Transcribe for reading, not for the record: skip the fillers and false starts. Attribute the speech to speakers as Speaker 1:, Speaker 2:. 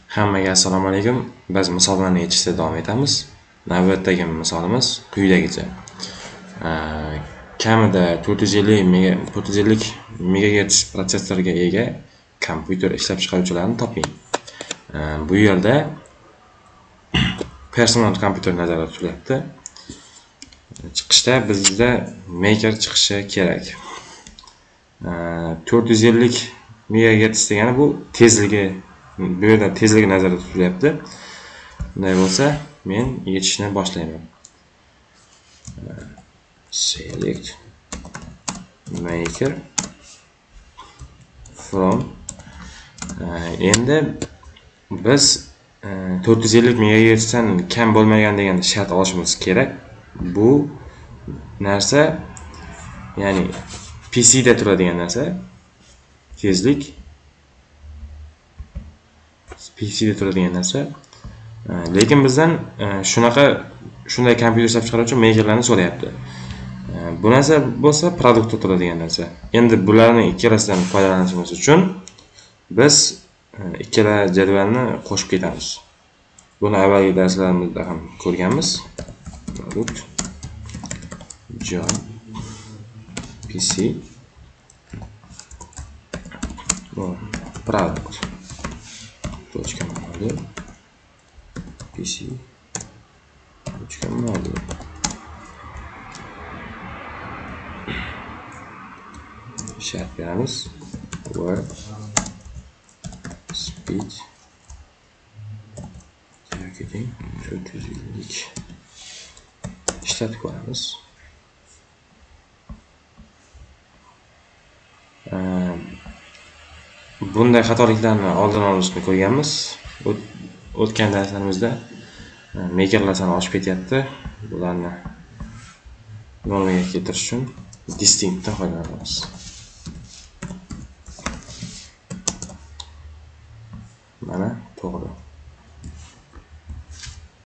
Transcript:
Speaker 1: Hammaga assalomu alaykum. Biz misollarni yechishda davom etamiz. Navbatdagi misolimiz quyidagicha. Kamida 450 megagerts protsessorga ega kompyuter ishlab chiqaruvchilarni toping. Bu yerda personal kompyuter nazarda tutilyapti. Chiqishda bizda maker chiqishi kerak. 450 megagerts degani bu tezligi, bu yerda tezligi nazarda tutilyapti. Bunday bo'lsa, men yechishni boshlayman. Select maker from. Endi biz 450 megagertsdan kam bo'lmagan degan shart olishimiz kerak. Bu narsa, ya'ni PC da turadigan narsa, tezlik PC da turadigan narsa. Lekin bizdan shunday kompyuter ishlab chiqaruvchi makerlarni so'rayapti. Bu narsa bo'lsa produktda turadigan narsa. Endi bularning ikkalasidan foydalanishimiz uchun biz ikkala jadvalni qo'shib ketamiz. Buni avvalgi darslarimizda ham ko'rganmiz. Produkt join PC product точка model PC точка model. Shart beramiz. Where speed yoki 450 ishlatib ko'ramiz. Bunday xatoliklarni oldini olishni ko'rganmiz. O'tgan darslarimizda makerlar soni oshib ketyapti. Bularni normaga keltirish uchun distinctdan foydalanamiz. Mana to'g'ri.